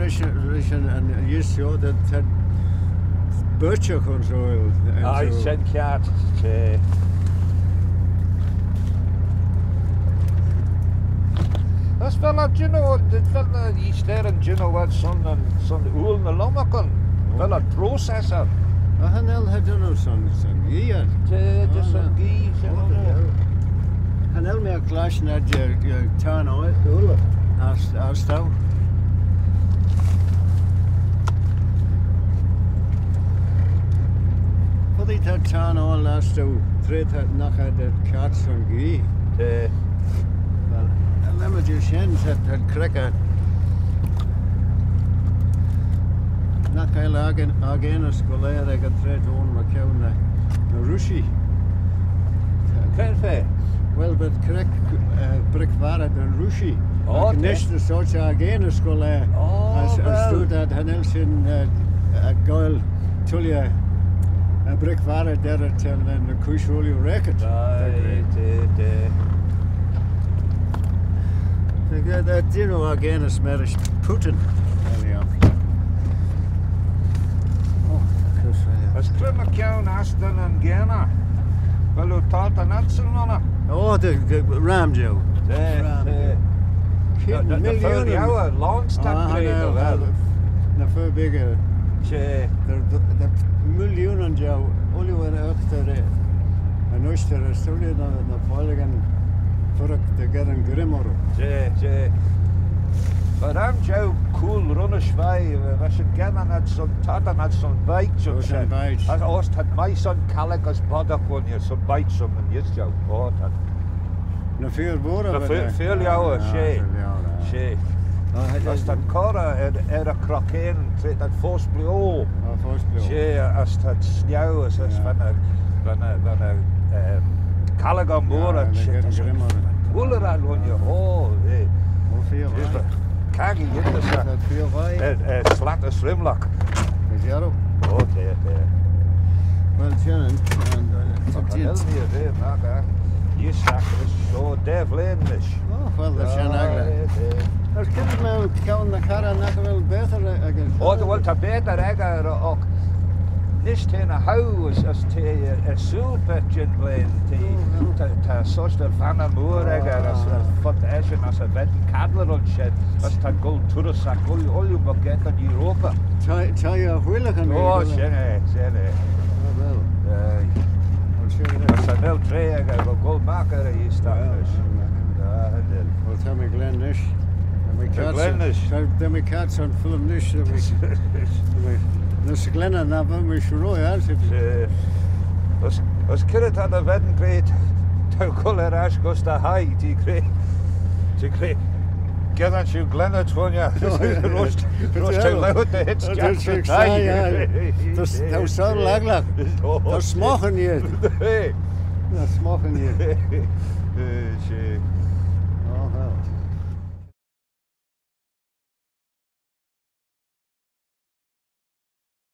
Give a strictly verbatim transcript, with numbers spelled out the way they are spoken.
Rish, rish yn, yn, yn eeast shoh, ta, ta berçhagh ayns Ooyl. Aye, shoh. Shen kiart, eh. As vel eh jannoo, vel eh eeastagh jannoo, son, son ooyl ny lomarcan, vel eh processor. Agh cha nel eh jannoo son, son ghee. Jeh, jeh son ghee, shen. Cha nel mee clashtyn er, er, er tayrn ooyl, ooyl, as, as t'ou. Foddee t'ou tayrn ooyl as t'ou, tra nagh t'ou kiart son ghee. Well, lhiam jeh shen, t'ou, t'ou creck eh. Nagh vel aigh-, aigh-, aighnys goll er ec y traa ayn mychione ny, ny Rooshee. Cre'n fa? Well, v'ad creck, eh, brick-varrey da'n Rooshee. Oh, nish ta sorçh aighnys goll er. Oh, as, as well. Dooyrt ad, cha nel shin, eh, eh, goll tooilley, eh, brick-varrey derrey ta ny, ny cooish ooilley raagit. Right, eh, eh. T'ou, eh, eh, jannoo aighnys marish Putin. There we are. Oh, of course, yeah. As cre mychione ass dooin yn gheaney? Vel oo toiltyn adsyn enney? Oh, the, the ram jeu. Ram jeu. Ram jeu. Ny, ny, ny fir liauyr, launch t'ad gra, dy vel. Ny fir biggey. She. They're, they're, they're millionyn jeu, ooilley er y ghrimmey, eh, yn oyster, as ooilley ny, ny foill gyn fuirraght dy gheddyn grimmey orroo. She, she. Ram jeu cooyl rinnish veih, va shin gennyn ad son, toiltyn ad son bike, son shen. Son bike. As, as t'ad mie son callagh as bodagh, son bike son yn eeast jeu. Oh, t'ad. Ny fir liauyr, ny fir, fir liauyr, she. Fir liauyr, she. As t'ad correy er, er y crockane, t'ad foast bio. Oh, foast bio. She, as t'ad snaue, as, as va ny, va ny, va ny, ehm, callaghan mooar, as shit, as cooyl er ad, oh, eh. Oh, fir liauyr. Caggey yindyssagh. Fir liauyr. Eh, eh, slat as rimlagh. Is jarroo. Oh, t'eh, t'eh. Well, shen, and, uh, it's a... Cha nel mee er ve magh, eh. Eeastagh rish shoh daa blein nish. Oh, well, that's shen agle. Aye, aye. As c'red, my kione ny carrey nagh vel baatey echey? Oh, well, ta baatey echey, agh nish t'eh ny howe as, as t'eh, eh, ersooyl paart jeh'n blein, t'eh, ta, ta sorçh dy vanney mooar echey, as, as fud eshyn, as y ven cadley ayns shen, as t'ad goll turrysagh ooilley, ooilley mygeayrt yn Oarpey. Ta, ta, eh, whilligyn. Oh, shen eh, shen eh. Oh, well. Aye. Well, shen eh. As cha nel traa echey, va goll magh er y eeastagh nish. Well, well, well. Ah, cha nel. Well, ta mee glen nish. Ta mee glen nish. Ta, ta mee kiart son film nish, ta mee, ta mee, ny s'glenney na va mee shirrey, eh, she. She. As, as c'red ta dty ven great, t'ou goll er ash gys dty hie, t'eh gra, t'eh gra. Geddyn shiu glenney, Tony. Roish, roish t'ou laue dy heet stiagh sy thie. T'ou soaie laglagh. Ta smoghan ayd. Ta smoghan ayd. Eh, she. Oh, well.